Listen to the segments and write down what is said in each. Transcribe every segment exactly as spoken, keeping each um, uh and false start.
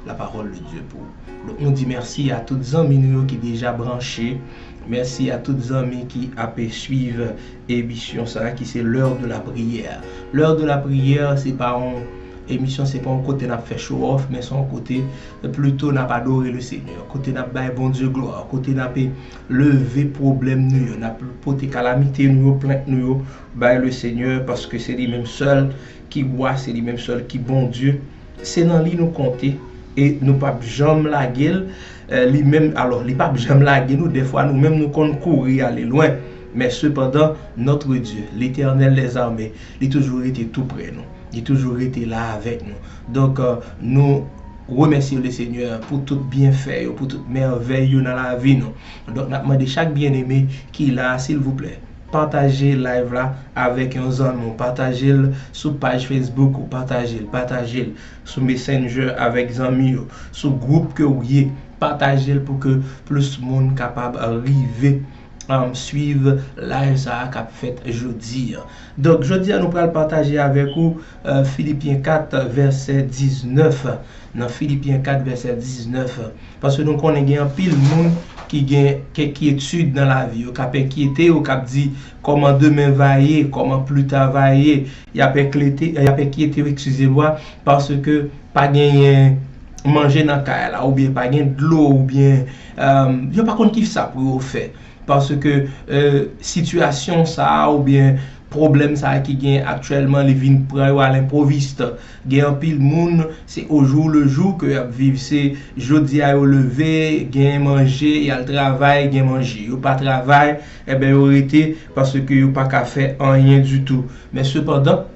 la parole de Dieu pour ou. Donk nou di mèsi a tout zanmi nou yo ki deja branche. Mèsi a tout zanmi ki ap swiv emisyon sa a ki se L'heure de la prière. L'heure de la prière, se pa yon emisyon, se pa yon kote n ap fè show off, men se yon kote plito n ap adore le Seigneur, kote n ap bay Bondye glwa, kote n ap leve pwoblèm nou yo, n ap pote kalamite nou yo, plent nou yo bay le Seigneur, paske se li menm sèl ki wa, se li menm sèl ki Bondye. Se nan li nou konte e nou p ap janm lage l. Eh, li menm, alò, li p ap janm lage nou. Dèfwa, nou menm, nou konn kouri ale lwen. Men sepandan, notre Dieu, l'Éternel des armées, li toujou rete tou prè nou. Li toujou rete la avèk nou. Donk, eh, nou remèsye le Seigneur pou tout byenfè yo, pou tout mèvèy yo nan lavi nou. Donk, n ap mande chak byeneme ki la, silvouplè, pataje live la avèk yon zanmi w, pataje l sou paj Facebook ou, pataje l, pataje l sou Messenger avèk zanmi yo, sou gwoup ke w ye, pataje l pou ke plis moun kapab rive, um, swiv live sa a k ap fèt jodi a. Donk, jodi a, nou pral pataje avèk ou, uh, Filipyen kat, vèsè diznèf. Nan Filipyen kat, vèsè diznèf, paske nou konnen gen anpil moun ki gen kèk enkyetid nan lavi yo, k ap enkyete yo, k ap di, "Kòman demen va ye? Kòman plita va ye?" Y ap enkyete, y ap enkyete yo, eskize mwa, paske pa genyen manje nan kay la, oubyen pa gen dlo, oubyen, um, yo pa konn kisa pou yo fè. Paske, eh, sitiyasyon sa a oubyen pwoblèm sa a ki gen aktyèlman, li vin pran yo a lenpwovis. Gen anpil moun, se au jour le jour ke y ap viv. Se jodi a yo leve, gen manje, y al travay, gen manje. Yo pa travay, enben yo rete paske yo pa ka fè anyen ditou. Men sepandan,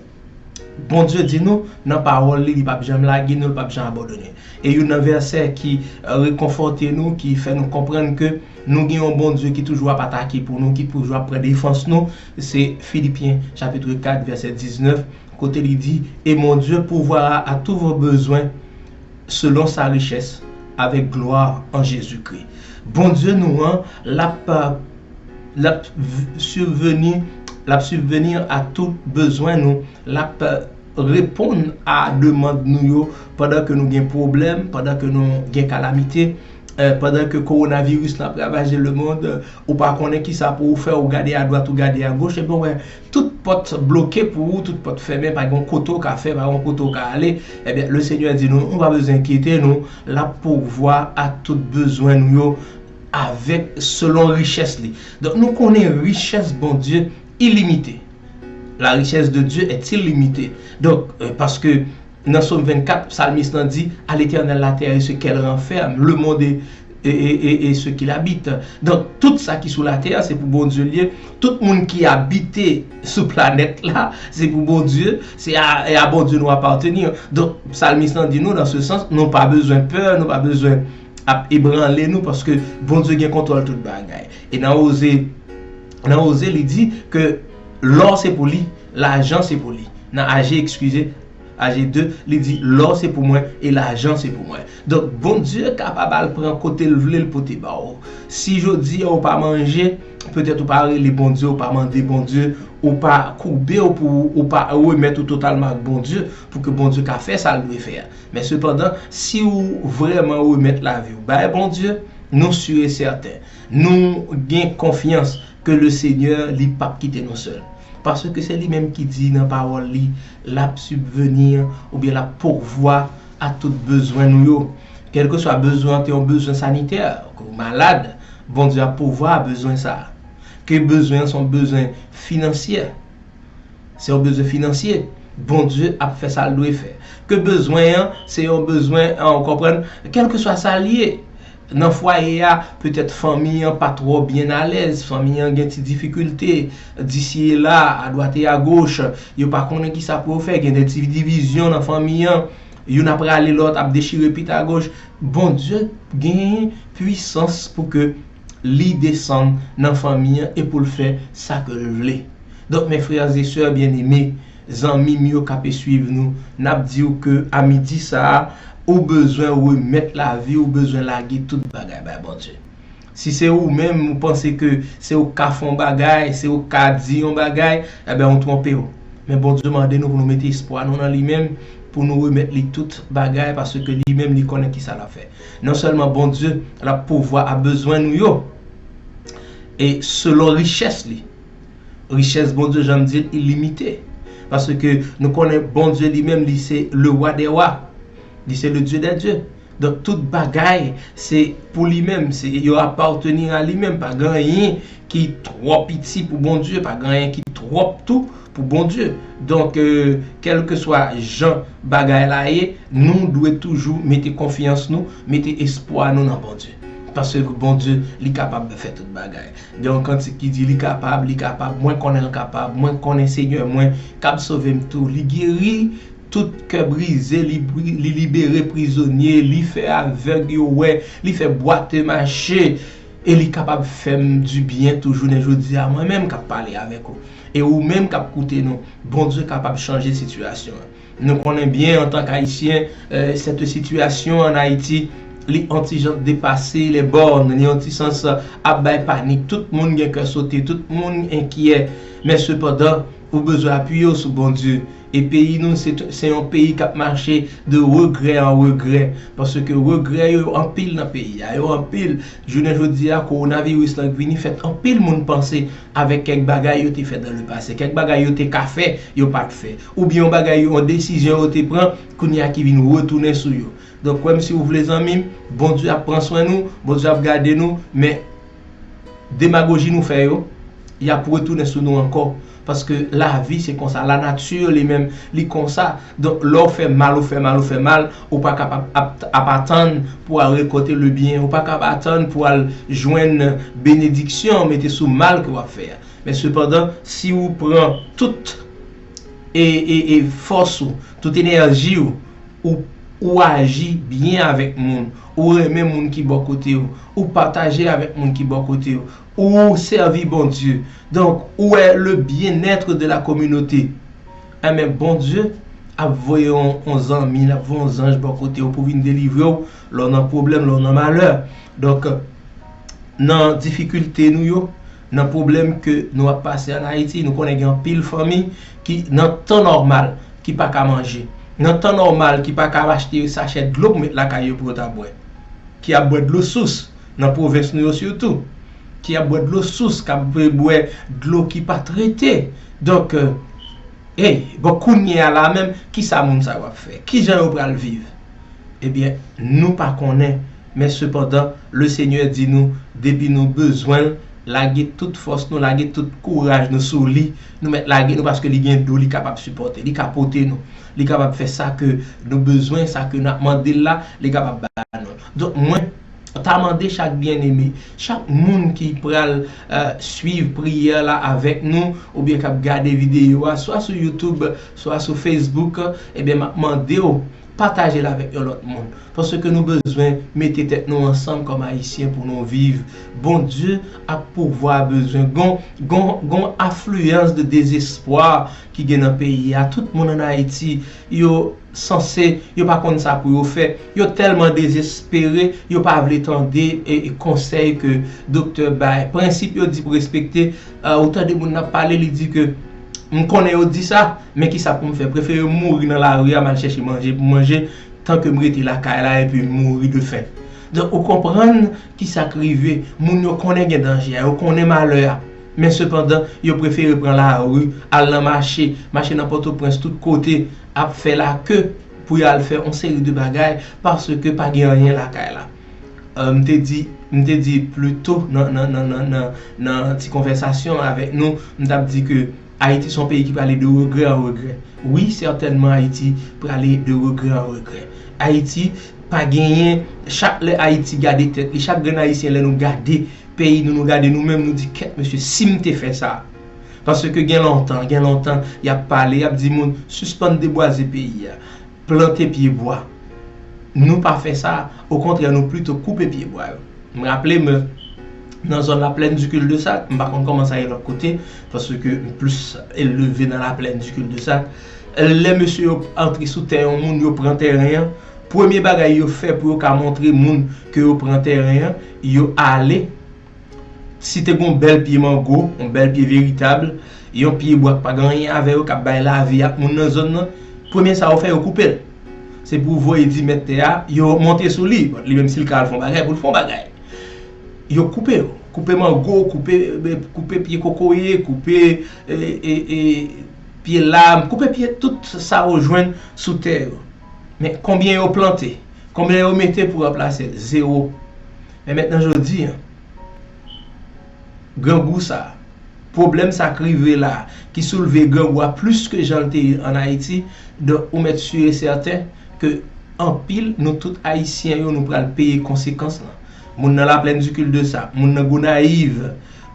Bondye di nou nan pawòl li, li p ap janm lage nou, li p ap janm abandone. E youn nan vèsè ki, eh, rekonfòte nou, ki fè nou konprann ke nou gen yon Bondye ki toujou ap atake pou nou, ki toujou ap pran defans nou, se Filipyen chapit kat, vèsè diznèf, kote li di, "Et mon Dieu pourvoira à tous vos besoins selon sa richesse avec gloire en Jésus-Christ." Bondye nou an, l ap, l ap v-, subveni, l ap subvenir a tout bezwen nou, l ap reponn a demann nou yo pandan ke nou gen pwoblèm, pandan ke nou gen kalamite, eh, pandan ke kowonaviris la ap ravaje lemonn, ou pa konnen kisa pou ou fè, ou gade adwat, ou gade agoch, epi w wè tout pòt bloke pou ou, tout pòt fèmen, pa gen yon kote w ka fè, pa gen yon kote w ka ale, ebyen, le Senyè di nou, nou pa bezwen enkyete nou, l ap pouvwa a tout bezwen nou yo avèk, selon richès li. Donk, nou konnen richès Bondye ilimite. La richesse de Dieu est illimitée. Donk, eh, paske nan Sòm vennkat, psalmiste lan di, "À l'Éternel la terre et ce qu'elle renferme, le monde et, et, et, et, et ce qu'il habite." Donk, tout sa ki sou latè a, se pou Bondye l ye. Tout moun ki abite sou planèt la, se pou Bondye, se a, e a Bondye nou apateni. Donk, psalmiste lan di nou, dans ce sens, nou pa bezwen pè, nou pa bezwen ap ebranle nou, paske Bondye gen kontwòl tout bagay. E nan Oze, nan Oze, li di ke lò se pou li, lajan se pou li. Nan Aje, eskize, Aje de, li di, "Lò se pou mwen e lajan se pou mwen." Donk, Bondye kapab al pran kote l vle l pote ba w. Si jodi a ou pa manje, petèt ou pa rele Bondye, ou pa mande Bondye, ou pa koube w pou ou pa remèt ou totalman ak Bondye, pou ke Bondye ka fè sa l dwe fè a. Men sepandan, si ou vrèman remèt lavi w bay Bondye, nou si e sèten, nou gen konfyans ke le Senyè, li p ap kite nou sèl. Paske se li menm ki di nan pawòl li, l ap sibveni oubyen l ap pouvwa a tout bezwen nou yo. Kèlkeswa bezwen an te yon bezwen sanitè, ke w malad, Bondye ap pouvwa a bezwen sa a. Ke bezwen an se yon bezwen finansyè, se yon bezwen finansye, Bondye ap fè sa l dwe fè. Ke bezwen an, se yon bezwen, an, ou konprann, kèlkeswa sa l ye. Nan fwaye a, petèt fanmi an pa twò byen alèz, fanmi an gen ti difikilte, disi e la, adwat e agoch, yo pa konnen kisa pou yo fè, gen de ti divizyon nan fanmi an, youn ap rale lòt, ap dechire pit agoch. Bondye gen pwisans pou ke li desann nan fanmi an e pou l fè sa ke l vle. Donk, mes frères et sœurs bien-aimés, zanmi m yo k ap swiv nou, n ap di w ke a midi sa a, ou bezwen remèt lavi, ou bezwen lage tout bagay bay Bondye. Si se ou menm, ou panse ke se ou k ka fè yon bagay, se ou k ka di yon bagay, ebyen, ou twonpe w. Men Bondye mande nou pou nou mete espwa nou nan li menm, pou nou remèt li tout bagay, paske li menm li konnen ki sa l ap fè. Non sèlman Bondye l ap pouvwa a bezwen nou yo, e selon richès li. Richès Bondye, jan m di l, ilimite. Paske nou konnen Bondye li menm, li se le roi des rois. Li se le Dieu des dieux. Donk, tout bagay se pou li menm, se, yo apateni a li menm. Pa gen anyen ki twò piti pou Bondye, pa gen anyen ki twòp tou pou Bondye. Donk, euh, kèlkeswa jan bagay la ye, nou dwe toujou mete konfyans nou, mete espwa nou nan Bondye. Paske Bondye, li kapab fè tout bagay. Gen yon kantik ki di, li kapab, li kapab, mwen konnen l kapab, mwen konnen Senyè mwen k ap sove m tou. Li geri tout kè brize, li, bri- li libere prizonye, li fè avèg yo wè, li fè bwate mache, e li kapab fè m dibyen tou jounen jodi a, mwen menm k ap pale avèk ou. E ou menm k ap koute nou, Bondye kapab chanje sitiyasyon an. Nou konnen byen, antank Ayisyen, euh, cette situation en Haïti, li yon ti jan depase les bornes, li yon ti sans ap bay panik. Tout moun gen kè sote, tout moun enkyè. Men sepandan, ou bezwen apiye w sou Bondye. E peyi nou, se, se yon peyi k ap mache de regrè an regrè. Paske regrè yo anpil nan peyi a, yo anpil. Jounen jodi a, kowonaviris lan k vini fè anpil moun panse avèk kèk bagay yo te fè dans le passé. Kèk bagay yo te ka fè, yo pa t fè. Oubyen yon bagay, yon desizyon yo te pran, kounye a ki vin retounen sou yo. Donk, kwè m si w vle zanmi m, Bondye ap pran swen nou, Bondye ap gade nou, men demagoji nou fè yo, y ap retounen sou nou ankò. Paske lavi se konsa, lanati li menm, li konsa. Donk, lè w fè mal, ou fè mal, ou fè mal, ou pa kapab ap, ap atann pou al rekòlte le byen, ou pa kapab atann pou al jwenn benediksyon mete sou mal ke w ap fè a. Men sepandan, si ou pran tout e, e, e fòs ou, tout enèji ou, ou, ou aji byen avèk moun, ou renmen moun ki bò kote w, ou pataje avèk moun ki bò kote w, ou sèvi Bondye. Donk, ou wè le bien-être de la communauté. Enben, Bondye ap voye yon, yon zanmi, l ap voye yon zanj bò kote w pou vin delivre w lè w nan pwoblèm, lè w nan malè. Donk, nan difikilte nou yo, nan pwoblèm ke nou ap pase ann Ayiti, nou konnen gen anpil fanmi ki, nan tan nòmal, ki pa ka manje. Nan tan nòmal, ki pa ka achte sachè dlo pou met lakay yo pou yo ta bwè. Ki ap bwè dlo sous, nan pwovens nou yo sitou. Ki ap bwè dlo sous, k ap bwè dlo ki pa trete. Donk, euh, Ey, bon, kounye a la menm, ki sa moun sa yo ap fè? Ki jan yo pral viv? Ebyen, nou pa konnen, men sepandan, Lesenyè di nou, depi nou bezwen l, lage tout fòs nou, lage tout kouraj nou sou li, nou mèt lage nou, paske li gen do, li kapab sipòte, li ka pote nou, li kapab fè sa ke nou bezwen, sa ke n ap mande l la, li kapab ba nou. Donk, mwen, ta mande chak byeneme, chak moun ki pral, euh, swiv priyè la avèk nou, oubyen k ap gade videyo a, swa sou YouTube, swa sou Facebook, ebyen, m ap mande w, pataje l avèk yon lòt moun. Paske nou bezwen mete tèt nou ansanm kòm Ayisyen pou nou viv. Bondye ak pouvwa bezwen. Gon, gon, gon afliyans de dezespwa ki gen nan peyi a. Tout moun ann Ayiti, yo sanse, yo pa konn sa pou yo fè. Yo tèlman dezespere, yo pa vle tande e, e konsèy ke doktè bay. Prensip yo di pou respekte, euh, ou tande moun nan ap pale, li di ke, "M konnen yo di sa, men ki sa pou m fè? Prefere m mouri nan lari a, m al chèche manje pou m manje, tan ke m rete lakay la epi m mouri de fen." Donk, ou konprann ki sa k rive. Moun yo konnen gen danje a, yo konnen malè a. Men sepandan, yo prefere pran lari, al nan mache, mache nan Pòtoprens, tout kote, ap fè lake pou y al fè yon seri de bagay, paske pa gen anyen lakay la. Euh, m te di, m te di pito nan, nan, nan, nan, nan, nan ti konvèsasyon avèk nou, m t ap di ke Ayiti se yon peyi ki prale de regrè an regrè. Wi, sètènman, Ayiti prale de regrè an regrè. Ayiti pa genyen, chak lè Ayiti gade tèt li, chak grenn Ayisyen, lè nou gade peyi nou, nou gade nou menm, nou di, "Kèt, mesye, si m te fè sa." Paske gen lontan, gen lontan, y ap pale, y ap di moun, "Sispann debwaze peyi a, plante pye bwa." Nou pa fè sa, okontrè, nou pito koupe pye bwa yo. M raple m, nan zòn Laplèn di Cul de Sac, m pa konn kòman sa ye lòt kote, paske m plis eleve nan Laplèn di Cul de Sac. Lè mesye yo antre sou tè yon moun, yo pran tèren an, premye bagay yo fè pou yo ka montre moun ke yo pran tèren an, yo ale, si te gon bèl pye mango, yon bèl pye veritab, yon pye bwa k pa gen anyen avè yo, k ap bay lavi ak moun nan zòn nan, premye sa yo fè, yo koupe l. Se pou voye di mèt tè a, yo monte sou li. Bon, li menm si l ka al fè yon bagay, pou l fè yon bagay. Yo koupe yo. Koupe mango, koupe, koupe pye kokoye, koupe e, e, e, pye lam, koupe pye tout sa yo jwenn sou tè yo. Men konbyen yo plante? Konbyen yo mete pou ranplase l? Zewo. Men mentnan jodi a, grangou sa, pwoblèm sa k rive la, ki soulve grangou a plis ke jan l te ye ann Ayiti, donk ou mèt si e sèten ke anpil nou tout Ayisyen yo, nou pral peye konsekans lan. Moun nan Laplèn di Kildesak, moun nan Gonayiv,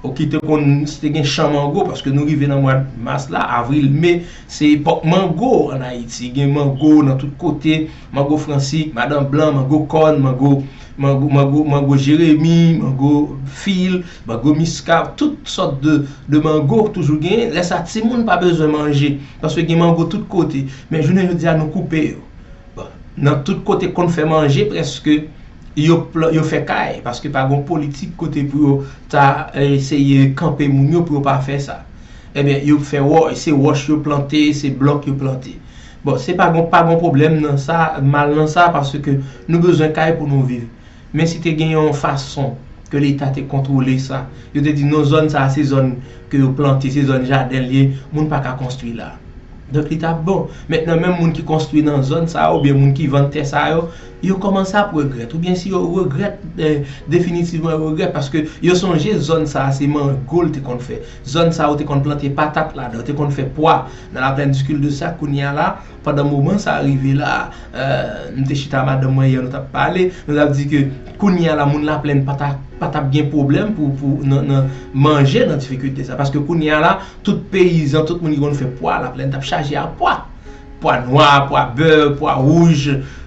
ou ki te konn, si te gen chan mango, paske nou rive nan mwa mas la, avril, me, se epòk mango ann Ayiti. Gen mango nan tout kote, mango fransik, madan blan, mango kòn, mango, mango, mango, mango jeremi, mango fil, mango miska, tout sòt de, de mango toujou genyen. Lè sa, timoun pa bezwen manje, paske gen mango tout kote. Men jounen jodi a, nou koupe yo. Bon, nan tout kote konn fè manje, prèske, yo, pla- yo fè kay, paske pa gon politik kote pou yo ta eseye kanpe moun yo pou yo pa fè sa. Ebyen, yo fè wò, se wòch yo plante, se blòk yo plante. Bon, se pa gon, pa gon pwoblèm nan sa, mal nan sa, paske nou bezwen kay pou nou viv. Men si te gen yon fason ke Leta te kontwole sa, yo te di non, zòn sa a se zòn ke yo plante, se zòn jaden l ye, moun pa ka konstwi la. Donk, li t ap bon. Mentnan, menm moun ki konstwi nan zòn sa a, oubyen moun ki vann tè sa yo, yo kòmanse ap regrèt. Oubyen si yo regrèt, eh, definitivman yo regrèt, paske yo sonje zòn sa a se mango l te konn fè. Zòn sa a yo te konn plante patat ladan, yo te konn fè pwa nan Laplèn di Kildesak. Kounye a la, pandan moman sa a rive la, eh, m te chita madanm mwen yè, nou t ap pale, nou t ap di ke kounye a la, moun Laplèn pa t ap, pa t ap gen pwoblèm pou, pou nan, nan manje nan difikilte sa. Paske kounye a la, tout peyizan, tout moun ki konn fè pwa, Laplèn t ap chaje a pwa. Pwa nwa, pwa bè, pwa wouj,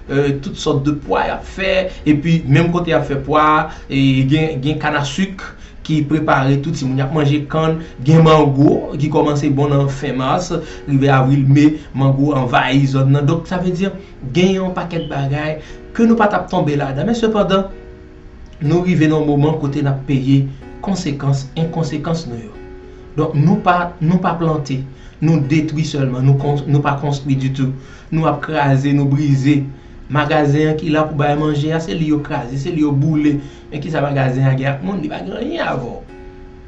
eh, tout sòt de pwa y ap fè. Epi, menm kote y ap fè pwa a, e gen, gen kannasik ki prepare, tout timoun y ap manje kann, gen mango ki kòmanse bon nan fen mas, rive avril, me, mango anvayi zòn nan. Donk, sa vle di, gen yon pakèt bagay ke nou pa t ap tonbe ladan. Men sepandan, nou rive nan yon moman kote n ap peye konsekans, enkonsekans nou yo. Donk, nou pa, nou pa plante, nou detwi sèlman, nou kon- nou pa konstwi ditou. Nou ap kraze, nou brize. Magazen an ki la pou bay manje a, se li yo kraze, se li yo boule. Men kisa magazen an gen ak moun? Li pa gen anyen avè w.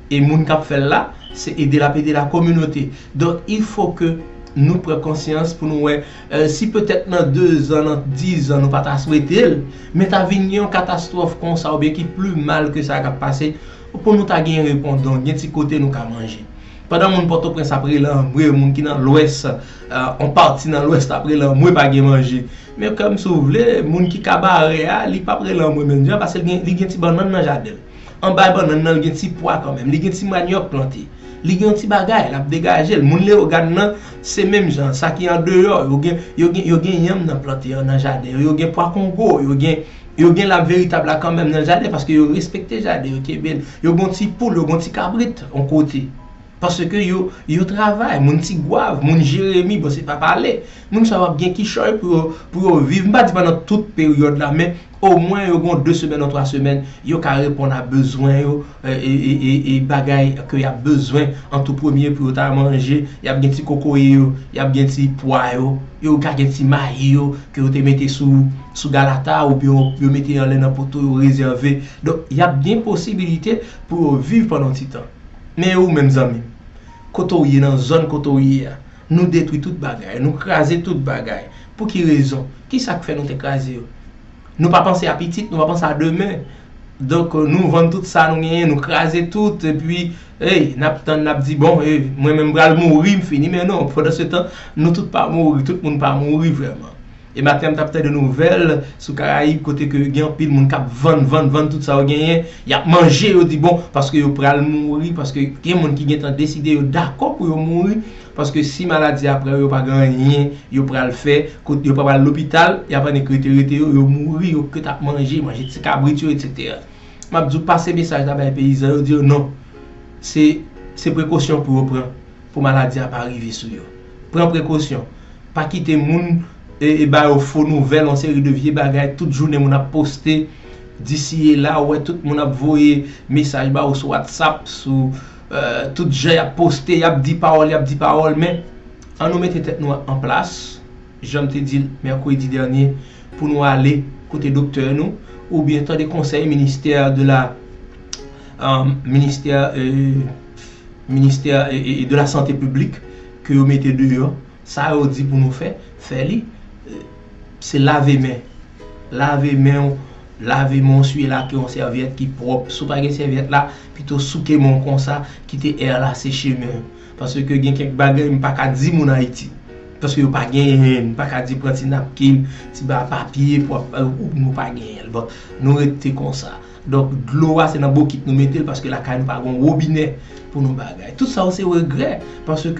E moun k ap fè l la, se ede l ap ede lakominote. Donk, il faut que nou pran konsyans pou nou wè, eh, si petèt nan dezan, nan dizan, nou pa ta swete l, men ta vin gen yon katastwòf konsa, oubyen ki pli mal ke sa k ap pase, pou nou ta gen repondan, gen ti kote nou ka manje. Pandan moun Pòtoprens ap rele anmwe, moun ki nan Lwès, eh, yon pati nan Lwès ap rele anmwe pa gen manje. Men kòm si w vle, moun ki Kabarè a, li p ap rele anmwe menm jan, paske li gen, li gen ti bannann nan jaden l. Anba bannann nan, li gen ti pwa kanmenm, li gen ti manyòk plante. Li gen yon ti bagay, l ap degaje l. Moun Leyogàn nan, se menm jan, sa ki andeyò, yo gen, yo gen, yo gen yanm nan plante nan jaden yo, yo gen pwa kongo, yo gen, yo gen lab veritab la kanmenm nan jaden, paske yo respekte jaden, yo kenbe l. Yo gen yon ti poul, yo gen yon ti kabrit, yon kote. Paske yo, yo travay, moun Tigwav, moun Jeremi, bon, se pa pale. Moun sa yo ap gen kichòy pou yo, pou yo viv. M pa di pandan tout peryòd la, men omwen yo gen de semèn ou twa semèn, yo ka reponn a bezwen yo, e, e, e, e, e bagay ke y ap bezwen an tou premye pou yo ta manje, y ap gen ti kokoye yo, y ap gen ti pwa yo, yo ka gen ti mayi yo, ke yo te mete sou, sou galata, oubyen yo, yo mete anlè nan poto, yo rezève. Donk, y ap gen posibilite pou yo viv pandan yon ti tan. Men e ou menm zanmi m, kote w ye, nan zòn kote w ye a, nou detwi tout bagay, nou kraze tout bagay. Pou ki rezon? Kisa k fè nou te kraze yo? Nou pa panse a pitit, nou pa panse a demen. Donk, nou vann tout sa nou genyen, nou kraze tout, epi, ey, n ap tann, n ap di, bon, ey, mwen menm m pral mouri, m fini. Men non, pandan se tan, nou tout pa mouri, tout moun pa mouri vrèman. E maten an, m t ap tande nouvèl sou Karayib, kote ke gen anpil moun k ap vann, vann, vann tout sa yo genyen. Y ap manje, yo di, bon, paske yo pral mouri, paske gen moun ki gentan deside yo dakò pou yo mouri, paske si maladi a pran yo, yo pa gen anyen yo pral fè, kote yo pa pral lopital, y ap annik rete, rete yo, yo mouri, yo ret ap manje, manje ti kabrit yo, etsetera. M ap di w, pase mesaj la bay peyizan yo, di yo non. Se, se prekosyon pou yo pran pou maladi a pa rive sou yo. Pran prekosyon. Pa kite moun e, e ba yo fo nouvèl, yon seri de vye bagay, tout jounen moun ap poste, disi e la, ou wè tout moun ap voye mesaj ba ou sou WhatsApp, sou, eh, tout jan y ap poste, y ap di pawòl, y ap di pawòl, men ann nou mete tèt nou an plas, jan m te di l mèkredi dènye, pou nou ale kote doktè nou, oubyen tande konsèy ministè de la, euh, ministè, euh, ministè, euh, euh, de la santé publique ke yo mete deyò. Sa yo di pou nou fè, fè li. Euh, se lave men. Lave men w, lave men w, siye l ak yon sèvyèt ki pwòp. Si w pa gen sèvyèt la, pito souke men w konsa, kite air la seche men w. Paske gen kèk bagay m pa ka di moun Ayiti. Paske yo pa genyen, m pa ka di pran ti napkin, ti ba papye pou ap, ou nou pa genyen l. Bon, nou rete konsa. Donk, dlo a se nan bokit nou mete l paske lakay nou pa gen wobinè pou nou bagay. Tout sa yo se regrè paske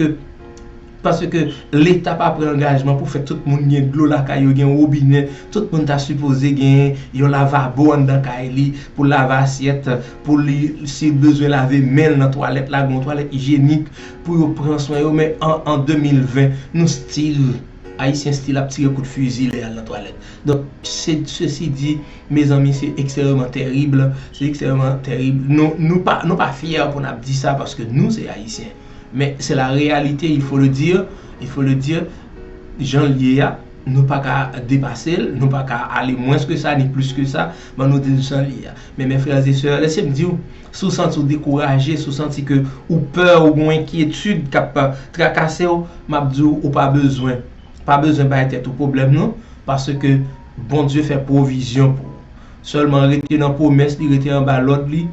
paske Leta pa pran angajman pou fè tout moun gen dlo lakay yo, gen wobinè, tout moun ta sipoze gen yon lavabo anndan kay li pou lave asyèt, pou li, si l bezwen lave men l nan twalèt la, gen yon twalèt ijyenik pou yo pran swen yo, men an, an de mil ven, nou still, Ayisyen still ap tire kout fizi lè y al nan twalèt. Donk, se, sesi di, mezanmi, se ekstrèmeman tèrib, se ekstrèmeman tèrib. Nou, nou pa, nou pa fyè pou n ap di sa paske nou se Ayisyen. Men se la réalité, il faut le dire, il faut le dire, jan l ye a, nou pa ka depase l, nou pa ka ale mwens ke sa, ni plis ke sa, ban nou di l jan l ye a. Men, mes frères et sœurs, lèse m di w, si w santi w dekouraje, si w santi ke ou pè, ou gen yon enkyetid k ap trakase w, m ap di w, ou pa bezwen, pa bezwen bay tèt ou pwoblèm non, paske Bondye fè pwovizyon pou ou. Sèlman rete nan pwomès li, rete anba lòd li.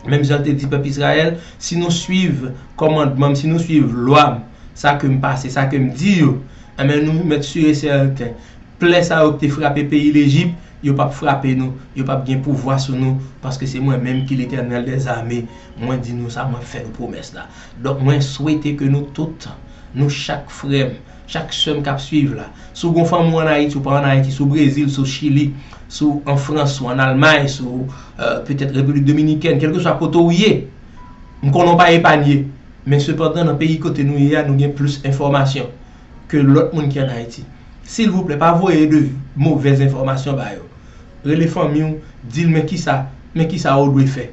Menm jan l te di pèp Izrayèl, si nou suiv kòmandman m, si nou suiv lwa m, sa ke m pase, sa ke m di yo, enben nou mèt si e sèten, plè sa yo ki te frape peyi Lejip, yo p ap frape nou, yo p ap gen pouvwa sou nou, paske se mwen menm ki Letènèl dèzame, mwen di nou sa, mwen fè nou pwomès la. Donk, mwen swete ke nou tout, nou chak frè m, chak sè m k ap swiv la, si w gen fanmi w ann Ayiti, ou pa ann Ayiti, si w Brezil, si w Chili, si w an Frans, si w ann Almay, si w, euh, petèt Repiblik Dominikèn, kèlkeswa kote w ye, m konnen w pa epanye, men sepandan, nan peyi kote nou ye a, nou gen plis enfòmasyon ke lòt moun ki ann Ayiti. Silvouplè, pa voye de movèz enfòmasyon ba yo. Rele fanmi w, di l men kisa, men kisa ou dwe fè.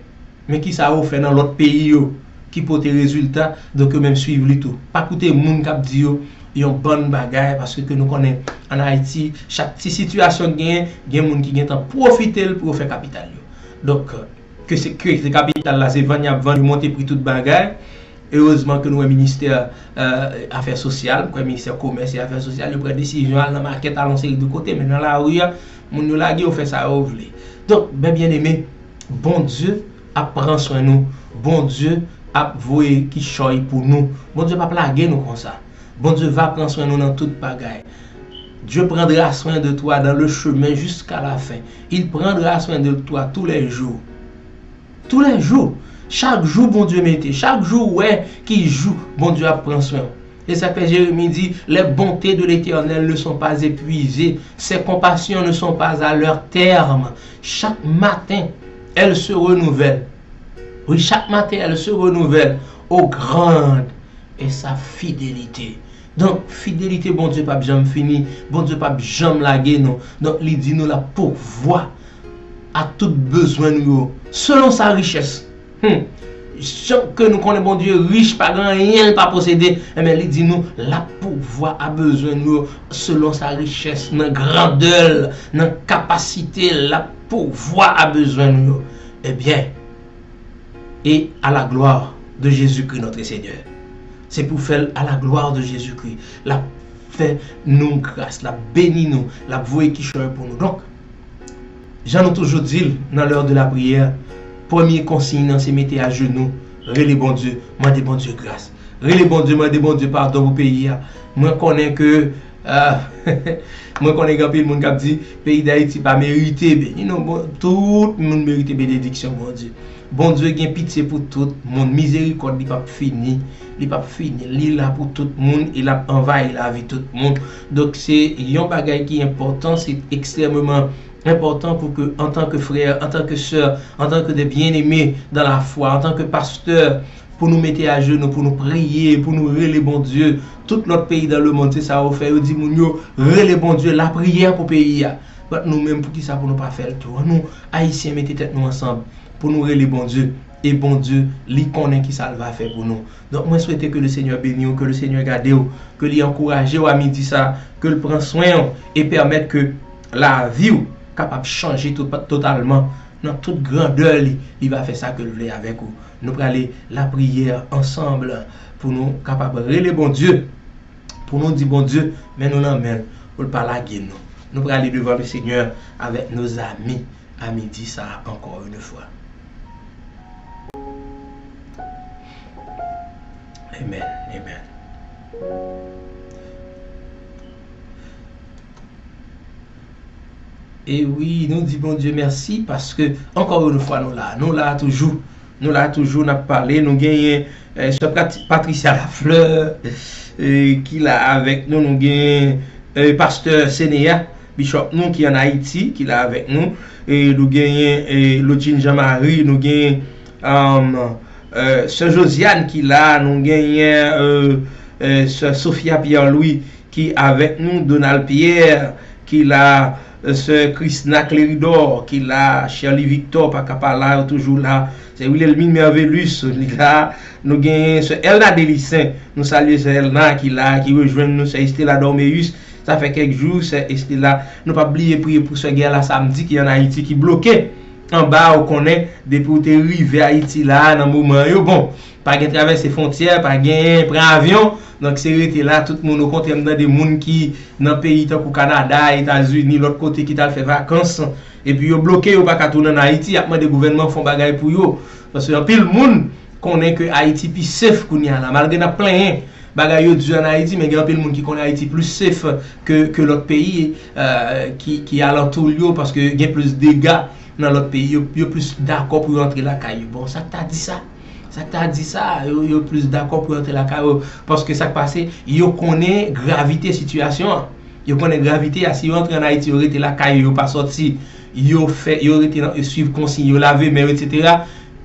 Men kisa yo fè nan lòt peyi yo ki pote rezilta, donk yo menm swiv li tou. Pa koute moun k ap di yo yon bann bagay, paske ke nou konnen ann Ayiti, chak ti sitiyasyon k genyen, gen moun ki gentan pwofite l pou yo fè kapital yo. Donk, ke se, ke se kapital la, se vann y ap vann, yo monte pri tout bagay. Erezman ke nou wè ministè, euh, afè sosyal, m kwè ministè komès e afè sosyal, yo pran desizyon al nan makèt, al yon seri de kote, men nan lari a, moun yo lage yo fè sa yo vle. Donk, mes bien-aimés, Bondye ap pran swen nou. Bondye ap voye kichòy pou nou. Bondye p ap lage nou konsa. Bondye va pran swen nou nan tout bagay. Dieu prendra soin de toi dans le chemin jusqu'à la fin. Il prendra soin de toi tous les jours. Tou lè jou. Chak jou Bondye mete. Chak jou ou wè ki jou Bondye ap pran swen w. E sa k fè Jeremi di, les bontés de l'Éternel ne sont pas épuisées, ses compassions ne sont pas à leur terme. Chaque matin, elles se renouvellent. Oui, chaque matin, elles se renouvellent. Oh, grande est sa fidélité. Donk, fidelite Bondye p ap janm fini. Bondye p ap janm lage nou. Donk, li di nou l ap pouvwa a tout bezwen nou yo, selon sa richès. Hmm. Jan ke nou konnen Bondye rich, pa gen anyen l pa posede, enben, li di nou l ap pouvwa a bezwen nou yo, selon sa richès, nan grandè l, nan kapasite l, l ap pouvwa a bezwen nou yo. Ebyen, et à la gloire de Jésus-Christ notre Seigneur. Se pou fè l à la gloire de Jésus-Christ. L ap fè nou gras, l ap beni nou, l ap voye kichòy pou nou. Donk, jan nou toujou di l nan l'heure de la prière, premye konsiy nan se mete ajenou, rele Bondye, mande Bondye gras. Rele Bondye, mande Bondye padon pou peyi a. Mwen konnen ke, ah, mwen konnen gen anpil moun k ap di peyi Dayiti pa merite beni. Non, bon, tout moun merite benediksyon Bondye. Bondye gen pitye pou tout moun. Mizerikòd li p ap fini. Li p ap fini. Li la pou tout moun e l ap anvayi lavi tout moun. Donk, se yon bagay ki enpòtan, se ekstrèmeman enpòtan pou ke, antanke frè, antanke sè, antanke de bien-aimés dans la foi, antanke pastè, pou nou mete ajenou, pou nou priye, pou nou rele Bondye. Tout lòt peyi dans le monde, se sa yo fè. Yo di moun yo, rele Bondye, lapriyè pou peyi a. But nou menm, poukisa pou nou pa fè l tou? An nou, Ayisyen, mete tèt nou ansanm pou nou rele Bondye. E Bondye, li konnen ki sa l va fè pou nou. Donk, mwen swete ke le Senyè beni w, ke le Senyè gade w, ke li ankouraje w a midi sa, ke l pran swen w e pèmèt ke lavi w kapab chanje to-, totalman. Nan tout grandè li, li va fè sa ke l vle avèk ou. Nou prale lapriyè ansanm pou nou kapab rele Bondye, pou nou di Bondye, men nou nan men l, pou l pa lage nou. Nou prale devan le Senyè avèk nos amis a midi sa a encore une fois. Amen, amen. E wi, nou di Bondye mèsi paske, encore une fois, nou la. Nou la toujou. Nou la toujou, n ap pale. Nou genyen eh, Sè Pat- Patricia Lafleur eh, ki la avèk nou. Nou genyen eh, Pastè Seneya, Bishop nou ki ann Ayiti, ki la avèk nou. E nou genyen eh, Lodjine Jean Marie, nou genyen um, eh, Sè Josiane ki la, nou genyen eh, eh, Sè Sophia Pierre Louis ki avèk nou, Donald Pierre ki la, eh, Sè Christna Cléridor ki la, Shirley Victor pa ka pa la, yo toujou la. Sè Wilhelmine Mervelus li la, nou genyen Sè Elna Delicen, nou salye Sè Elna ki la, ki rejwenn nou, Sè Estela Dormeus, sa fè kèk jou, Sè Estela, nou p ap bliye priye pou Sè Gerla Samedi ki ann Ayiti, ki bloke anba, ou konnen, depi w te rive Ayiti la, nan moman yo, bon, pa gen travèse fwontyè, pa gen pran avyon, donk se rete la, tout moun, okontrè, m tande moun ki nan peyi tankou Kanada, Etazini, lòt kote ki t al fè vakans, epi yo bloke, yo pa ka tounen ann Ayiti, y ap mande gouvènman fè yon bagay pou yo. Paske anpil moun konnen ke Ayiti pi safe kounye a la, malgre n ap plenyen, bagay yo di ann Ayiti, men gen anpil moun ki konnen Ayiti plis safe ke, ke lòt peyi eh, ki, ki alantou l yo, paske gen plis dega nan lòt peyi, yo, yo plis dakò pou yo antre lakay yo. Bon, sa k ta di sa? Sa k ta di sa? Yo, yo plis dakò pou yo antre lakay yo, paske sa k pase, yo konnen gravite sitiyasyon an. Yo konnen gravite a, si yo antre ann Ayiti, yo rete lakay yo, yo pa sòti, yo fè, yo rete nan, yo swiv konsiy, yo lave men yo, etsetera,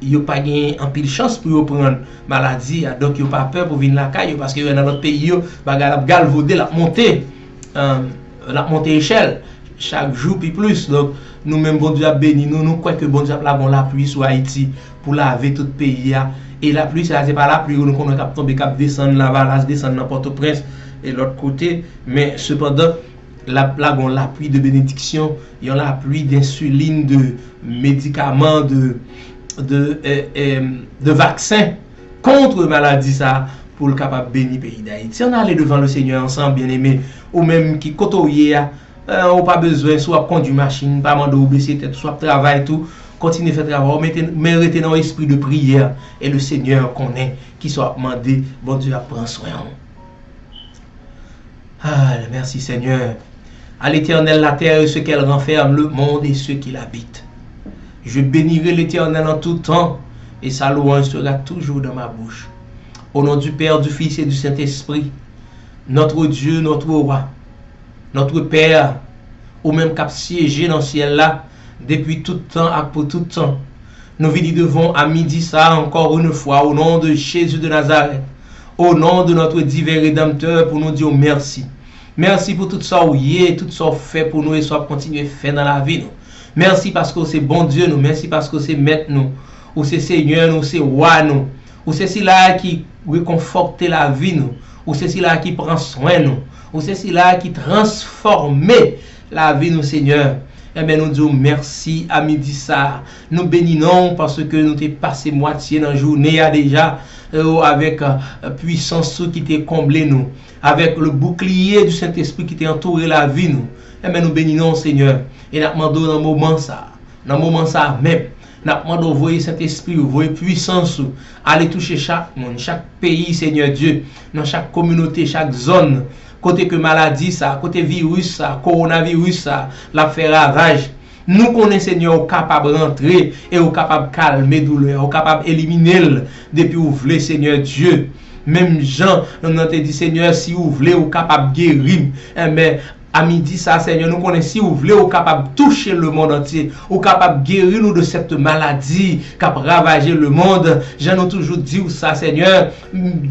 yo pa gen anpil chans pou yo pran maladi a. Donk, yo pa pè pou vin lakay yo, paske yo wè nan lòt peyi yo, bagay la ap galvode, l ap monte, eh, l ap monte echèl, chak jou pi plis. Donk, nou menm, Bondye ap beni nou, nou kwè ke Bondye ap lage yon lapli sou Ayiti pou lave tout peyi a. E lapli sa, se pa lapli nou konnen k ap tonbe, k ap desann Lavalas, desann nan Pòtoprens e lòt kote, men sepandan, l ap lage yon lapli de benediksyon, yon lapli densilin, de medikaman, de, de, eh, eh, de vaksen kont maladi sa a pou l kapab beni peyi Dayiti. Ann ale devan le Senyè ansanm, byeneme, ou menm ki kote w ye a, eh, ou pa bezwen, si w ap kondui machin, pa mande w bese tèt, si w ap travay tou, kontinye fè travay ou, mete, men rete nan yon espri de priyè, e le Senyè konnen ki sa w ap mande, Bondye ap pran swen w. Ah, merci Seigneur. À l'Éternel la terre et ce qu'elle renferme, le monde et ceux qui l'habitent. Je bénirai l'Éternel en tout temps, et sa louange sera toujours dans ma bouche. Au nom du Père, du Fils et du Saint-Esprit, notre Dieu, notre Roi, notre Père, ou menm k ap syeje nan syèl la, depi tout tan ak pou tout tan. Nou vini devan w a midi sa a encore une fois, au nom de Jésus de Nazareth, au nom de notre divin Rédempteur, pou nou di w mèsi. Mèsi pou tout sa w ye, tout sa w fè pou nou e sa w ap kontinye fè nan lavi nou. Mèsi paske w se Bondye nou, mèsi paske w se Mèt nou, ou se Senyè nou, ou se Wa nou, ou se sila a ki rekonfòte lavi nou, ou se sila a ki pran swen nou, ou se sila a ki transfòme lavi nou, Senyè. Enben, nou di w mèsi a midi sa a. Nou beni non w paske nou te pase mwatye nan jounen an deja, eh, avèk, eh, pwisans ou ki te konble nou, avèk le bouclier du Saint-Esprit ki te antoure lavi nou. Enben, nou beni non w, Senyè. E n ap mande w nan moman sa a, nan moman sa a menm, n ap mande w voye Sentespri w, voye pwisans ou, ale touche chak moun, chak peyi, Senyè Dye, nan chak kominote, chak zòn, kote ke maladi sa, kote viris sa, kowonaviris sa, l ap fè ravaj. Nou konnen, Senyè, ou kapab rantre e ou kapab kalme doulè, ou kapab elimine l depi ou vle, Senyè Dye. Menm jan nou te di, Senyè, si ou vle, ou kapab geri m. Enben, A midi sa, Senyè, nou konnen si ou vle, ou kapab touche lemonn antye. Ou kapab geri nou de cette maladie k ap ravaje lemonn. Jan nou toujou di w sa, Senyè,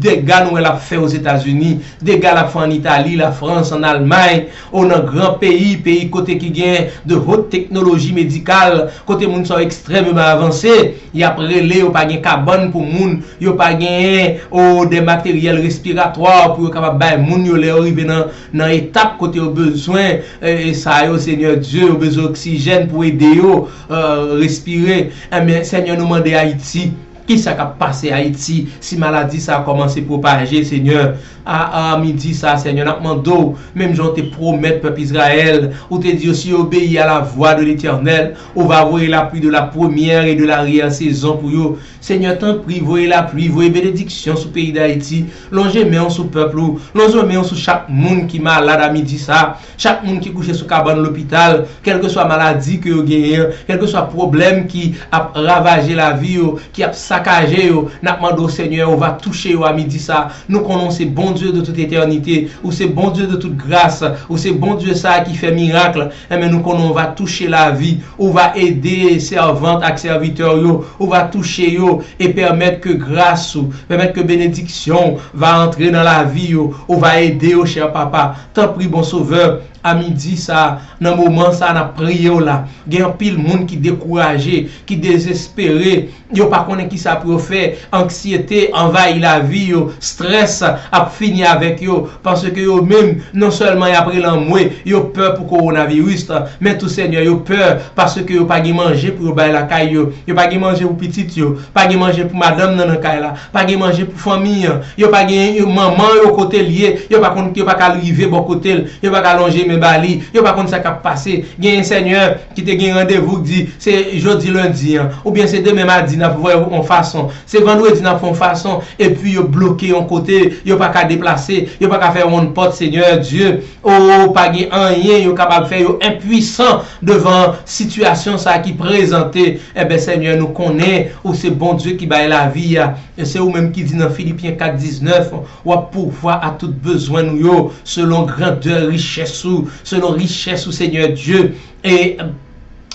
dega nou wè l ap fè Ozetazini, dega l ap fè ann Itali, Lafrans, ann Almay, o nan gran peyi, peyi kote ki gen de haute technologie médicale, kote moun sa yo ekstrèmeman avanse, y ap rele, yo pa gen kabann pou moun, yo pa genyen o de materyèl respiratwa pou yo kapab bay moun yo lè yo rive nan, nan etap kote yo bezwen e, e sa yo, Senyè Dye, yo bezwen oksijèn pou ede yo e, respire. Enben, Senyè, nou mande Ayiti, kisa k ap pase Ayiti si maladi sa a kòmanse pwopaje, Senyè? A, a midi sa, Senyè, n ap mande w, menm jan w te pwomèt pèp Izrayèl, ou te di yo, si yo obeyi à la voix de l'Éternel, ou va voye la pluie de la première et de l'arrière-saison pou yo. Senyè, tanpri, voye lapli, voye benediksyon sou peyi Dayiti. Lonje men w sou pèp ou, lonje men w sou chak moun ki malad a midi sa, chak moun ki kouche sou kabann lopital, kèlkeswa maladi ke yo genyen, kèlkeswa pwoblèm ki ap ravaje lavi yo, ki ap sakaje yo, n ap mande w, Senyè, ou va touche yo a midi sa. Nou konnen w se Bondye de tout etènite, ou se Bondye de tout gras, ou se Bondye sa a ki fè mirak. Enben, nou konnen w va touche lavi, ou va ede sèvant ak sèvitè yo, ou va touche yo e pèmèt ke gras ou, pèmèt ke benediksyon ou va antre nan lavi yo, ou va ede yo, chè Papa. Tanpri, bon Sovè, a midi sa, nan moman sa, n ap priye w la. Gen anpil moun ki dekouraje, ki dezespere, yo pa konnen kisa pou yo fè, anksyete anvayi lavi yo, strès ap fini avèk yo, paske yo menm, non sèlman y ap rele anmwe, yo pè pou kowonaviris la, men tou, Senyè, yo pè paske yo pa gen manje pou yo bay lakay yo, yo pa gen manje pou pitit yo, pa gen manje pou madanm nan nan kay la, pa gen manje pou fanmi an, yo pa gen yo, manman yo kote l ye, yo pa konn, yo pa ka rive bò kote l, yo pa ka lonje men ba li, yo pa konn sa k ap pase. Genyen, Senyè, ki te gen randevou k di se jodi lendi an, oubyen se demen madi n ap wè yon fason, se vandredi n ap fè yon fason, epi yo bloke yon kote, yo pa ka deplase, yo pa ka fè wonn pòt, Senyè Dye. O, pa gen anyen yo kapab fè, yo enpwisan devan sitiyasyon sa a ki prezante. Enben, Senyè, nou konnen ou se Bondye ki bay lavi a. E se ou menm ki di nan Filipyen kat diznèf, w ap pouvwa a tout bezwen nou yo, selon grandè richès ou, selon richès ou, Senyè Dye. E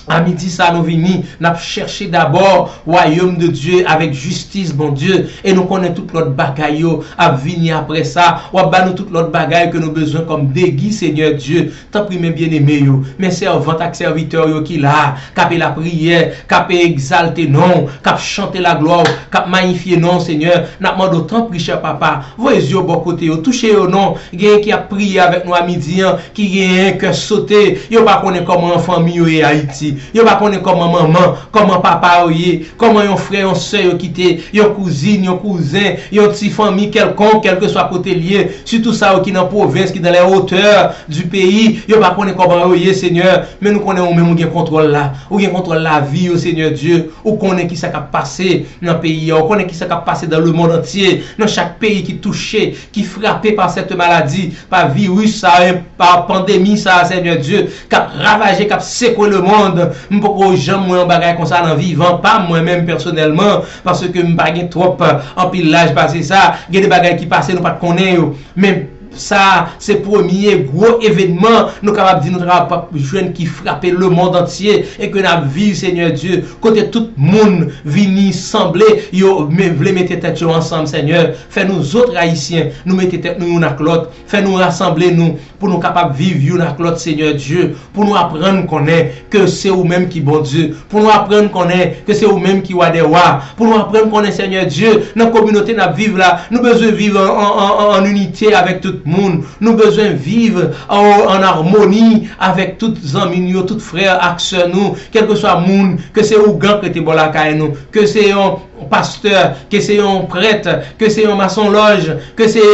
a midi sa nou vini, n ap chèche dabò wayòm de Dye avèk jistis, Bondye, e nou konnen tout lòt bagay yo ap vini apre sa. W ap ba nou tout lòt bagay ke nou bezwen kòm degi, Senyè Dye. Tanpri, men byeneme yo, men sèvant ak sèvitè yo ki la a, k ap e lapriyè, k ap e egzalte non w, k ap chante laglwa w, k ap mayifye non w, Senyè. N ap mande w, tanpri, chè Papa, voye zye w bò kote yo, touche yo non. Genyen ki ap priye avèk nou a midi an, ki genyen kè sote, yo pa konnen kòman fanmi yo ye Ayiti, yo pa konnen kòman manman, kòman papa yo ye, kòman yon frè, yon sè yo kite, yon kouzin, yon kouzen, yon ti fanmi kèlkonk, kèlkeswa kote l ye, sitou sa yo ki nan pwovens, ki dans les hauteurs du pays, yo pa konnen kòman yo ye, Senyè, men nou konnen ou menm ou gen kontwòl la, ou gen kontwòl lavi yo, Senyè Dye, ou konnen kisa k ap pase nan peyi a, ou konnen kisa k ap pase dans le monde entier, nan chak peyi ki touche, ki frape pa cette maladie, pa viris sa, pa pandemi sa, Senyè Dye, k ap ravaje, k ap sekwe lemonn. M poko janm wè yon bagay konsa nan vivan pa m, mwen menm pèsonèlman, paske m pa gen twòp, anpil laj pase sa. Gen de bagay ki pase, nou pa t konnen yo. Men sa, se premye gwo evènman, nou kapab di, nou ta kapab jwenn ki frape lemonn antye e ke n ap viv, Senyè Dye, kote tout moun vini sanble, yo me-, vle mete tèt yo ansanm, Senyè. Fè nou zòt Ayisyen, nou mete tèt nou youn ak lòt. Fè nou rasanble nou pou nou kapab viv youn ak lòt, Senyè Dye, pou nou aprann konnen ke se ou menm ki Bondye, pou nou aprann konnen ke se ou menm ki Wa dè wa, pou nou aprann konnen, Senyè Dye, nan kominote n ap viv la, nou bezwen viv an, an, an, an, an inite avèk tout moun, nou bezwen viv an, an amoni avèk tout zanmi nou yo, tout frè ak sè nou, kèlkeswa moun, ke se ougan k rete bò lakay nou, ke se yon pastè, ke se yon prèt, ke se yon masonlòj, ke se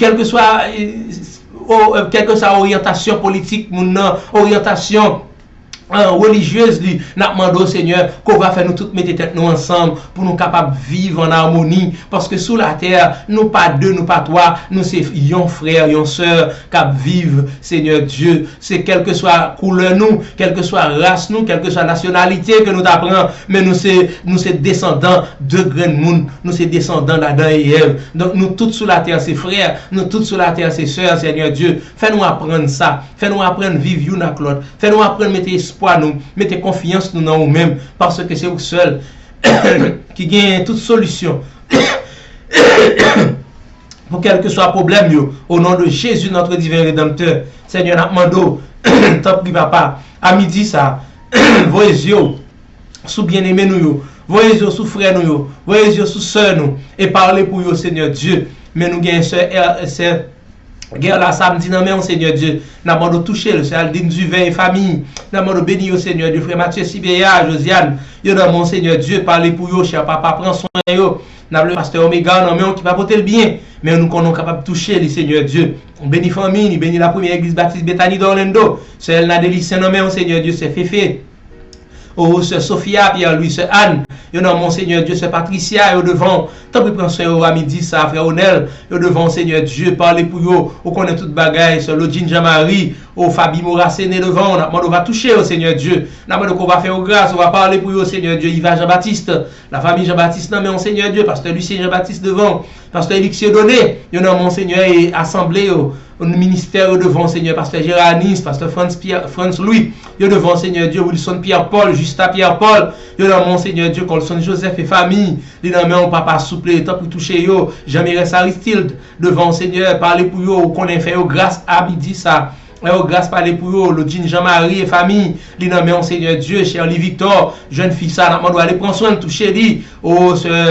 kèlkeswa, o, kèlkeswa oryantasyon politik moun nan, oryantasyon relijyez li, n ap mande w, Senyè, ke w va fè nou tout mete tèt nou ansanm pou nou kapab viv an amoni, paske sou latè, nou pa de, nou pa twa, nou se yon frè, yon sè k ap viv, Senyè Dye. Se kèlkeswa koulè nou, kèlkeswa ras nou, kèlkeswa nasyonalite ke nou ta pran, men nou se, nou se desandan de grenn moun, nou se desandan Adan e Èv. Donk nou tout sou latè se frè, nou tout sou latè se sè, Senyè Dye. Fè nou aprann sa, fè nou aprann viv youn ak lòt, fè nou aprann mete espwa nou, mete konfyans nou nan ou menm, paske se ou sèl ki genyen tout solisyon pou kèlkeswa pwoblèm yo. O non de Jezi, notre divin Rédempteur, Senyè, n ap mande w, tanpri, Papa, a midi sa, voye zye w sou byeneme nou yo, voye zye w sou frè nou yo, voye zye w sou sè nou, e pale pou yo, Senyè Dye. Men nou gen sè, sè Gè la samdi nan men w, Senyè Dye. N ap mande w touche l, sè Aldine Duvin e fanmi. N ap mande w beni yo, Senyè Dye. Frè Mathieu Sibeya, Josiane, yo nan men w, Senyè Dye. Pale pou yo, chè Papa, pran swen yo. N ap leve pastè Omega nan men w ki pa pote l byen. Men nou konnen w kapab touche li, Senyè Dye. Beni fanmi li, beni la premyè egliz batis Betani d'Orlando. Sè Elna Delicen nan men w, Senyè Dye, sè Fefe. O, sè Sofia, Pierre Louis, sè Anne, yo nan men w, Senyè Dye, sè Patricia, yo devan w. Tanpri pran swen yo a midi sa, frè Onèl, yo devan w, Senyè Dye, pale pou yo, ou konnen tout bagay, sè Lodjine Jean Marie, o Fabi Moracene devan w, n ap mande w va touche yo, Senyè Dye, n ap mande w ke w va fè yo gras, ou va pale pou yo, Senyè Dye, Iva Jean Baptiste, lafanmi Jean Baptiste nan men w, Senyè Dye, pastè Lucien Jean Baptiste devan w, pastè Elix Dieudonné, yo nan men w, Senyè, e asanble yo, ministè yo devan w, Senyè, pastè Gérard Nice, pastè Frantz Pierre, Frantz Louis, yo devan w, Senyè Dye, Wilson Pierre Paul, Justa Pierre Paul, yo nan men w, Senyè Dye, Colson Joseph e fanmi, li nan men w, Papa, souple, tanpri touche yo, Jean Mérès Aristide, devan w, Senyè, pale pou yo, ou konnen, fè yo gras a midi sa, fè yo gras, pale pou yo, Lodjine Jean Marie e fanmi, li nan men w, Senyè Dye, Cherly Victor, jèn fi sa, n ap mande w ale pran swen l, touche li, o, sè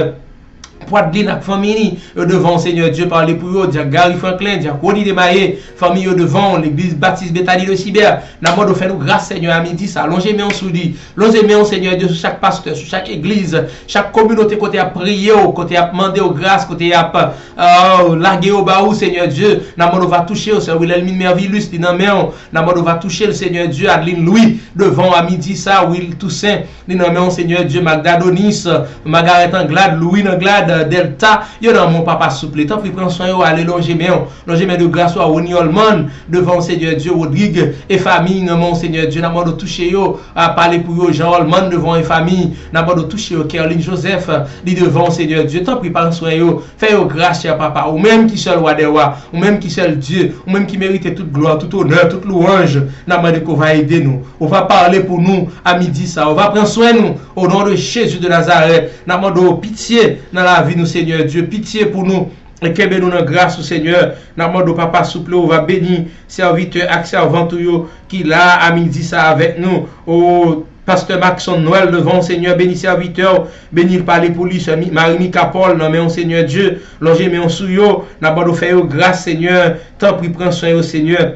Pwadlin ak fanmi li, yo devan w, Senyè Dye, pale pou yo, Dyak Gary Franklin, Dyak Rony Desmarais, fanmi yo devan w, legliz batis Betani de Cyber, n ap mande w fè nou gras, Senyè, a midi sa, lonje men w sou li, lonje men w, Senyè Dye, sou chak pastè, sou chak egliz, chak kominote kote y ap priye w, kote y ap mande w gras, kote y ap, euh, lage yo ba ou, Senyè Dye, n ap mande w va touche yo, sè Wilhelmine Mervilus, li nan men w, n ap mande w va touche l, Senyè Dye, Adeline Louis, devan w a midi sa, Will Toussaint, li nan men w, Senyè Dye, Magda Donis, Margaret Anglade, Louis Anglade, Delta, yo nan men w, Papa, souple. Tanpri, pran swen yo, ale lonje men w. Lonje men de gras ou a Rony Holman, devan w, Senyè Dye, Rodrigue e fanmi, nan men w, Senyè Dye, n ap mande w touche yo, a pale pou yo, Jean Holman, devan w e fanmi, n ap mande w touche yo, Kerline Joseph, li devan w, Senyè Dye, tanpri, pran swen yo, fè yo gras, chè Papa, ou menm ki sèl Wa dè wa, ou menm ki sèl Dye, ou menm ki merite tout glwa, tout onè, tout lwanj, n ap mande ke w va ede nou. Ou va pale pou nou a midi sa. Ou va pran swen nou. O non de Jezi de Nazarèt, n ap mande w pitye nan lavi nou, Senyè Dye. Pitye pou nou. E kenbe nou nan gras ou, Senyè. N ap mande w, Papa, souple, ou va beni sèvitè ak sèvant ou yo ki la a midi sa avèk nou. O pastè Maxon Noël devan w, Senyè, beni sèvitè w. Beni l, pale pou li, sè Mi-, Marie Mica Paul, nan men w, Senyè Dye. Lonje men w sou yo. N ap mande w fè yo gras, Senyè. Tanpri, pran swen yo, Senyè.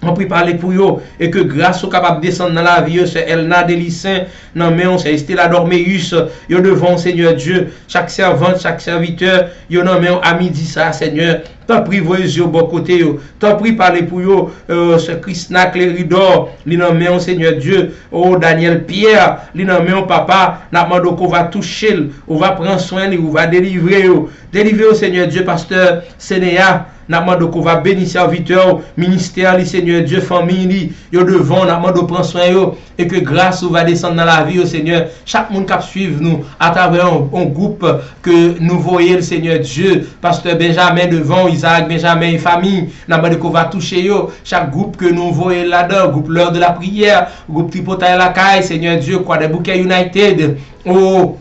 Tanpri pale pou yo, e ke gras ou kapab desann nan lavi yo, sè Elna Delicen, nan men w, sè Estela Dormeus, yo devan w, Senyè Dye, chak sèvant, chak sèvitè, yo nan men w a midi sa, Senyè. Tanpri, voye zye w bò kote yo. Tanpri, pale pou yo, euh, sè Krisna Cléridor, li nan men w, Senyè Dye. O Daniel Pierre, li nan men w, Papa, n ap mande w ke w va touche l, ou va pran swen li, ou va delivre yo. Delivre yo, Senyè Dye, pastè Senea, n ap mande w ke w va beni sèvitè w, ministè li, Senyè Dye, fanmi li, yo devan w, n ap mande w pran swen yo, e ke gras ou va desann nan lavi yo, Senyè. Chak moun k ap swiv nou atravè yon, yon gwoup ke nou voye l, Senyè Dye, pastè Benjamin devan w, Isaac Benjamin e fanmi, n ap mande ke w va touche yo. Chak gwoup ke nou voye l ladan, gwoup L'heure de la prière, gwoup Tripotay Lakay, Senyè Dye, Kwadèboukè United, o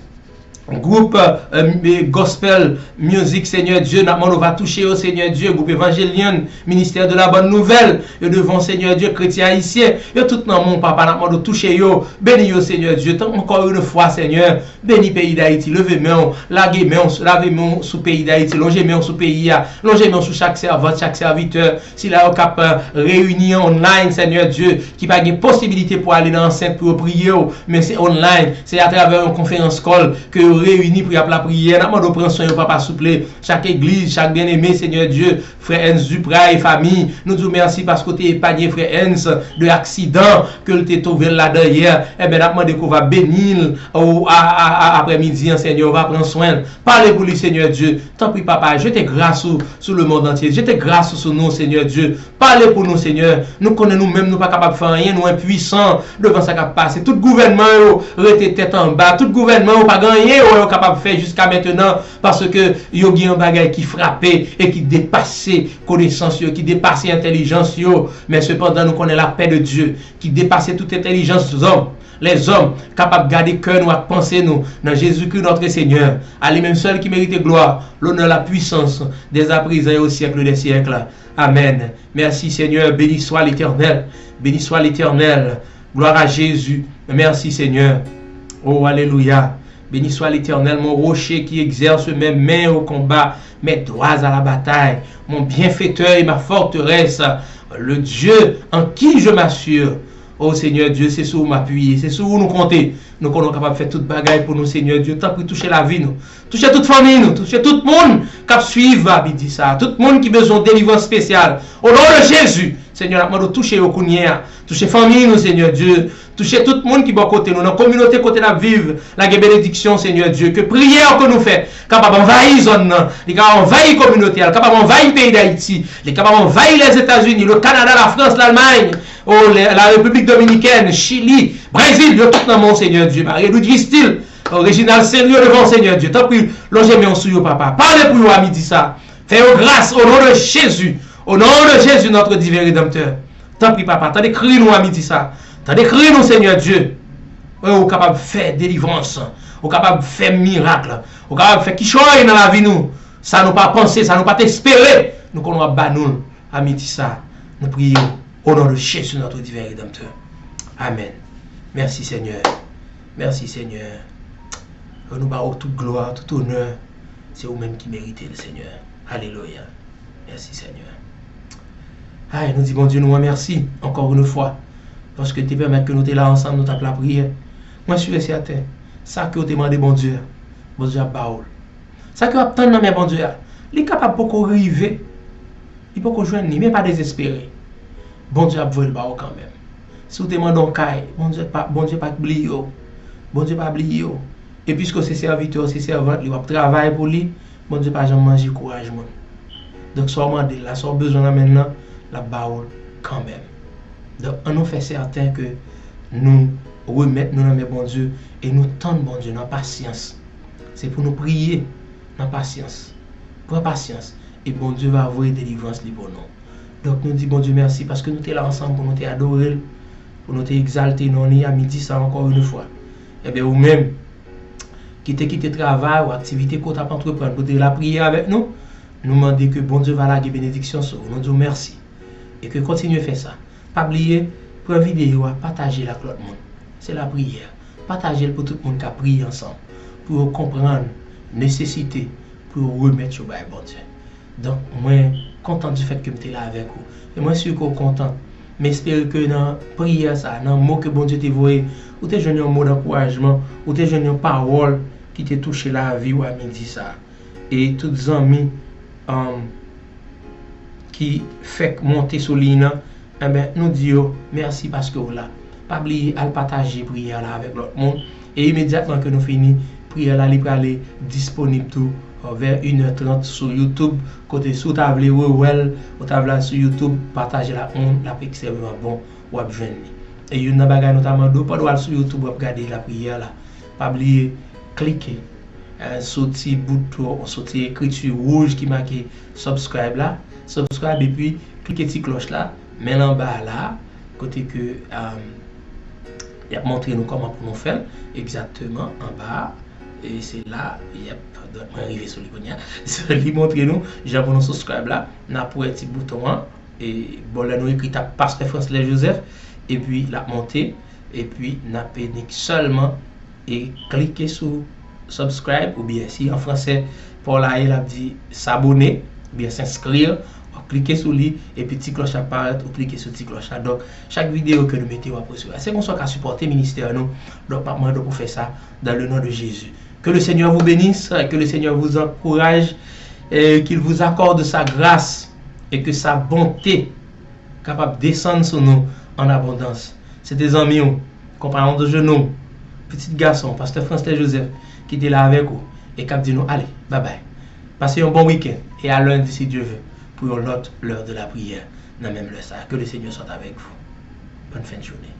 gwoup, euh, gospel music, Senyè Dye, n ap mande w va touche yo, Senyè Dye, gwoup Evangelion, Ministère de la Bonne Nouvelle, yo devan w, Senyè Dye, kretyen ayisyen, yo tout nan men w, Papa, n ap mande w touche yo, beni yo, Senyè Dye, tan ankò yon fwa, Senyè, beni peyi Dayiti, leve men w, lage men w, lave men w sou peyi Dayiti, lonje men w sou peyi a, lonje men w sou chak sèvant, chak sèvitè, sila yo k ap, euh, reyini online, Senyè Dye, ki pa gen posibilite pou ale nan ansent pou yo priye w, men se online, se atravè yon konferans kòl ke yo reyini pou y ap lapriyè. N ap mande w pran swen yo, papa, souple. Chak egliz, chak byeneme, Senyè Dye, frè Ernst Duprat e fanmi, nou di w mèsi paske w te epanye frè Ernst de aksidan ke l te twouve l ladan yè. Enben, n ap mande ke w va beni l o, a, a, a, aprèmidi an, Senyè, w va pran swen l. Pale pou li, Senyè Dye. Tanpri, papa, jete gras ou sou le monde entier. Jete gras ou sou nou, Senyè Dye. Pale pou nou, Senyè. Nou konnen nou menm, nou pa kapab fè anyen, nou enpwisan devan sa k ap pase. Tout gouvènman yo rete tèt anba. Tout gouvènman yo pa gen anyen yo, yo kapab fè jiska mentenan, paske yo gen yon bagay ki frape e ki depase konesans yo, ki depase entèlijans yo. Men sepandan, nou konnen lapè de Dye ki depase tout entèlijans zòm, lèzòm, kapab gade kè nou ak panse nou nan Jezikri, notre Seigneur. A li menm sèl ki merite glwa, lonè, la puissance, dès à présent et au siècle des siècles. Amen. Merci Seigneur, béni soit l'Éternel. Béni soit l'Éternel. Gloire à Jésus. Merci Seigneur. Oh, alléluia. Béni soit l'Éternel, mon rocher qui exerce mes mains au combat, mes doigts à la bataille, mon bienfaiteur et ma forteresse, le Dieu en qui je m'assure. O Senyè Dye, se sou ou m apiye, se sou ou nou konte. Nou konnen w kapab fè tout bagay pou nou, Senyè Dye. Tanpri, touche lavi nou. Touche tout fanmi nou, touche tout moun k ap swiv a midi sa a, tout moun ki bezwen delivrans espesyal. O non de Jezi, Senyè, n ap mande w touche yo kounye a. Touche fanmi nou, Senyè Dye. Touche tout moun ki bò kote nou, nan kominote kote n ap viv. Lage benediksyon, Senyè Dye. Ke priyè ke nou fè kapab anvayi zòn nan, li kapab anvayi kominote a, li kapab anvayi peyi Dayiti, li kapab anvayi Lèzetazini, le Kanada, la Frans, Lalmay, o, le, la Repiblik Dominikèn, Chili, Brezil, yo tout nan men w, Senyè Dye. Marie Louise Justil, o, Reginald Saint-Louis, yo devan w, Senyè Dye. Tanpri, lonje men w sou yo, papa. Pale pou yo a midi sa. Fè yo gras, o non de Jezi. O non de Jezi, notre divin Rédempteur. Tanpri, papa, tande kri nou a midi sa. Tande kri nou, Senyè Dye. O, ou kapab fè delivrans. Ou kapab fè mirak. Ou kapab fè kichòy nan lavi nou. Sa nou pa panse, sa nou pa t espere, nou konnen w ap ba nou l a midi sa. Nou priye w o non de Jezi, notre divin Rédempteur. Amen. Mèsi, Senyè. Mèsi, Senyè. Nou ba w tout glwa, tout onè. Se ou menm ki merite l, Senyè. Alelouya. Mèsi, Senyè. Ay, nou di Bondye nou an mèsi, encore une fois, paske l te pèmèt ke nou te la ansanm, nou t ap lapriyè. Mwen si e sèten, sa ke w te mande Bondye a, Bondye ap ba w l. Sa ke w ap tann nan men Bondye a, li kapab poko rive, li poko jwenn li, men pa dezespere. Bondye ap voye l ba w kanmenm. Si w te mande yon kay, Bondye pa, Bondye pa bliye w. Bondye pa bliye w. E piske w se sèvitè, w se sèvant li, w ap travay pou li, Bondye pa janm manje kouraj moun. Donk, sa w mande l la, sa w bezwen nan men l lan, l ap ba w l kanmenm. Donk, ann nou fè sèten ke nou remèt nou nan men Bondye e nou tann Bondye nan pasyans. Se pou nou priye nan pasyans. Pran pasyans, e Bondye va voye delivrans li pou nou. Donk, nou di Bondye mèsi paske nou te la ansanm pou nou te adore l, pou nou te egzalte non li a midi sa ankò yon fwa. Ebyen, ou menm ki te kite travay ou, aktivite ke w t ap antreprann pou te lapriyè avèk nou, nou mande ke Bondye va lage benediksyon sou ou. Nou di w mèsi. E ke kontinye fè sa. Pa bliye, pran videyo a, pataje l ak lòt moun. Se lapriyè. Pataje l pou tout moun ka priye ansanm, pou yo konprann nesesite pou yo remèt yo bay Bondye. Donk, mwen kontan di fèt ke m te la avèk ou. E mwen si ke w kontan. M espere ke nan priyè sa a, nan mo ke Bondye te voye, ou te jwenn yon mo dankourajman, ou te jwenn yon pawòl ki te touche lavi w a midi sa a. E tout zanmi, um, ki fèk monte sou liy nan, enben, nou di yo mèsi paske w la. Pa bliye al pataje priyè la avèk lòt moun. E imedyatman ke nou fini priyè la, li prale disponib tou, uh, vè inè trant sou YouTube, kote si w ta vle rewè l, ou ta vle al sou YouTube, pataje l ak moun, l ap ekstrèmman bon, w ap jwenn li. E youn nan bagay nou ta mande w, pandan w al sou YouTube, w ap gade lapriyè la, pa bliye klike, eh, sou ti bouton, sou ti ekriti wouj ki make subscribe la. Subscribe epi klike ti klòch la, men l anba a la, kote ke, um, y ap montre nou kòman pou nou fè l egzakteman anba a. E se la, yep, donk mwen rive sou li kounye a. So, li montre nou jan pou nou subscribe la. N ap wè ti bouton an. E bò lè nou ekri t ap Pastè Fransley Joseph, epi l ap monte, epi n ap nik sèlman e klike sou subscribe, oubyen si an fransè pa w la ye, l ap di s'abonner, oubyen s'inscrire, w ap klike sou li, epi ti klòch la ap parèt, ou klike sou ti klòch la. Donk, chak videyo ke nou mete, w ap resevwa. Se konsa w ka sipòte ministè nou, donk m ap mande w pou fè sa, dans le nom de Jésus. Que le Seigneur vous bénisse, que le Seigneur vous encourage, et qu'il vous accorde sa grâce et que sa bonté capable de descendre sur nous en abondance. Se te zanmi w, konpayon de jenou, pitit gason, pastè Fransley Joseph, ki te la avèk ou e k ap di nou ale, babay. Pase yon bon wikenn e a lendi si Dye ve pou yon lòt lè de la priyè nan menm lè sa. Que le Seigneur soit avec vous. Bonne fin de journée.